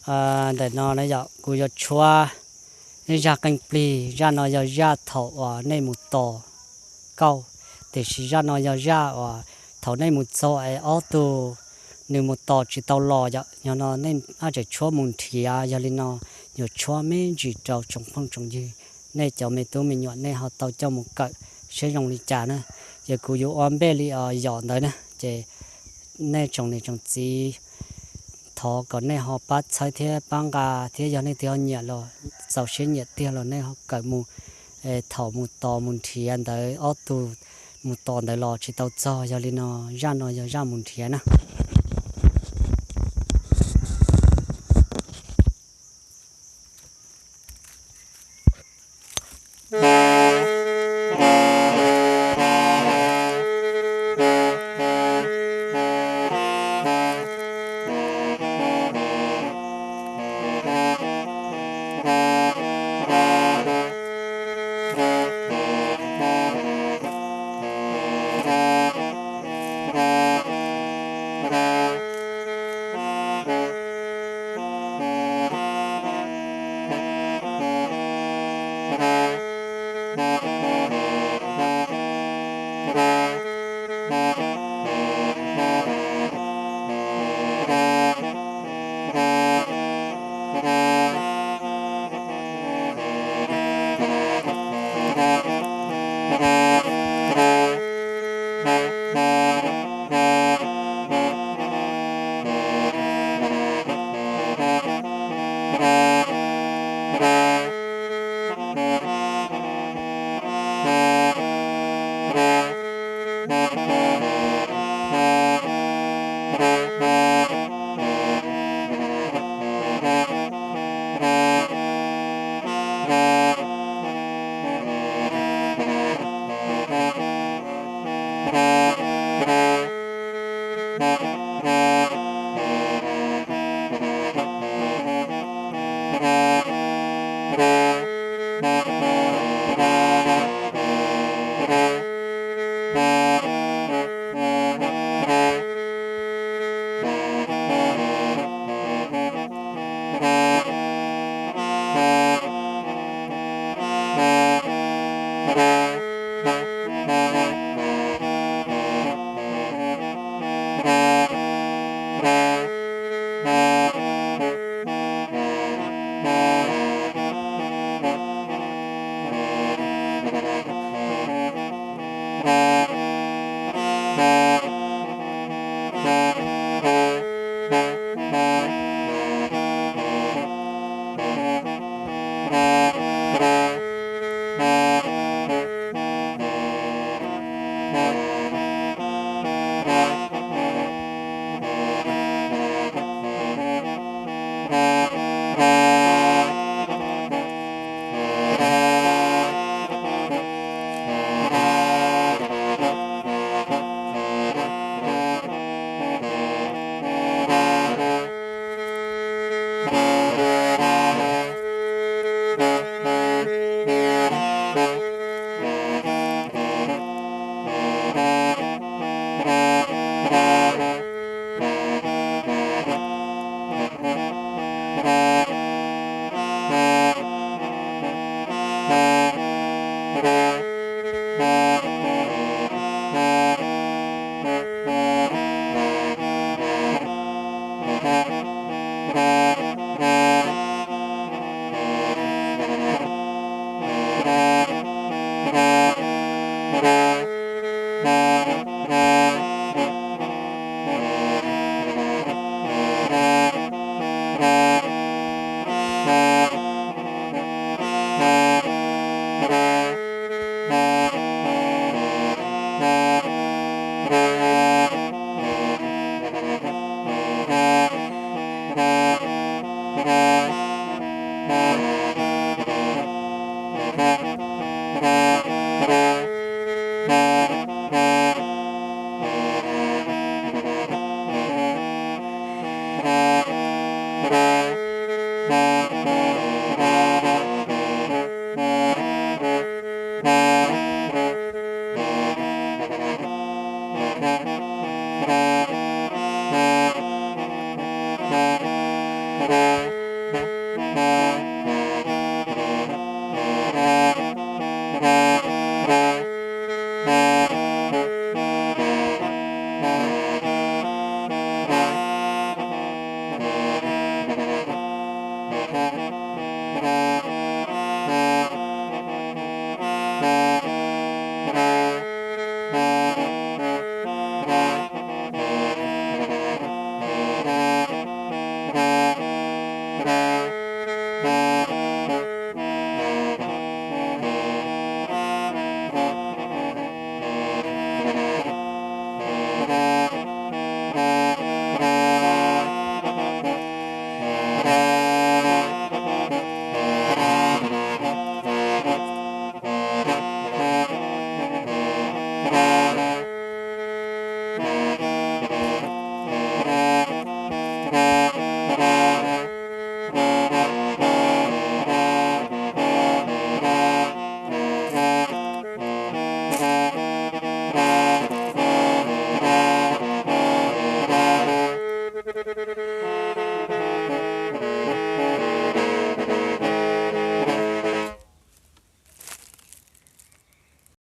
Ntawm no na yom, kuv yuav tshuab ib zaj qeej plig. Zaj no yog zaj thaum uas nej mus tos kauj, tiam sis zaj no yog zaj uas thaum nej mus txog es ob tug nws mus tos tsis tau los yom, yog no nej tseem tshuab mus nrhiav. Yog li no yuav tshuab me ntsis rau tsoom phooj tsoom ywg, nej cov me tub me nyuam nej ho tau coj mus kawm seb zoo li cas na. Ces kuv yuav ua npej li yom ntawd na, ces nej tsoom niam tsoom txiv thov kom nej ho pab txhawb thiab pab nqa, thiab yog nej twb ho nyiam los txaus siab nyiam tiag los nej ho kawm mus, thaum mus tos mus nrhiav ntawd ob tug mus tos ntawd los tsis tau txog. Yog li no zaj no yog zaj mus nrhiav na. Tab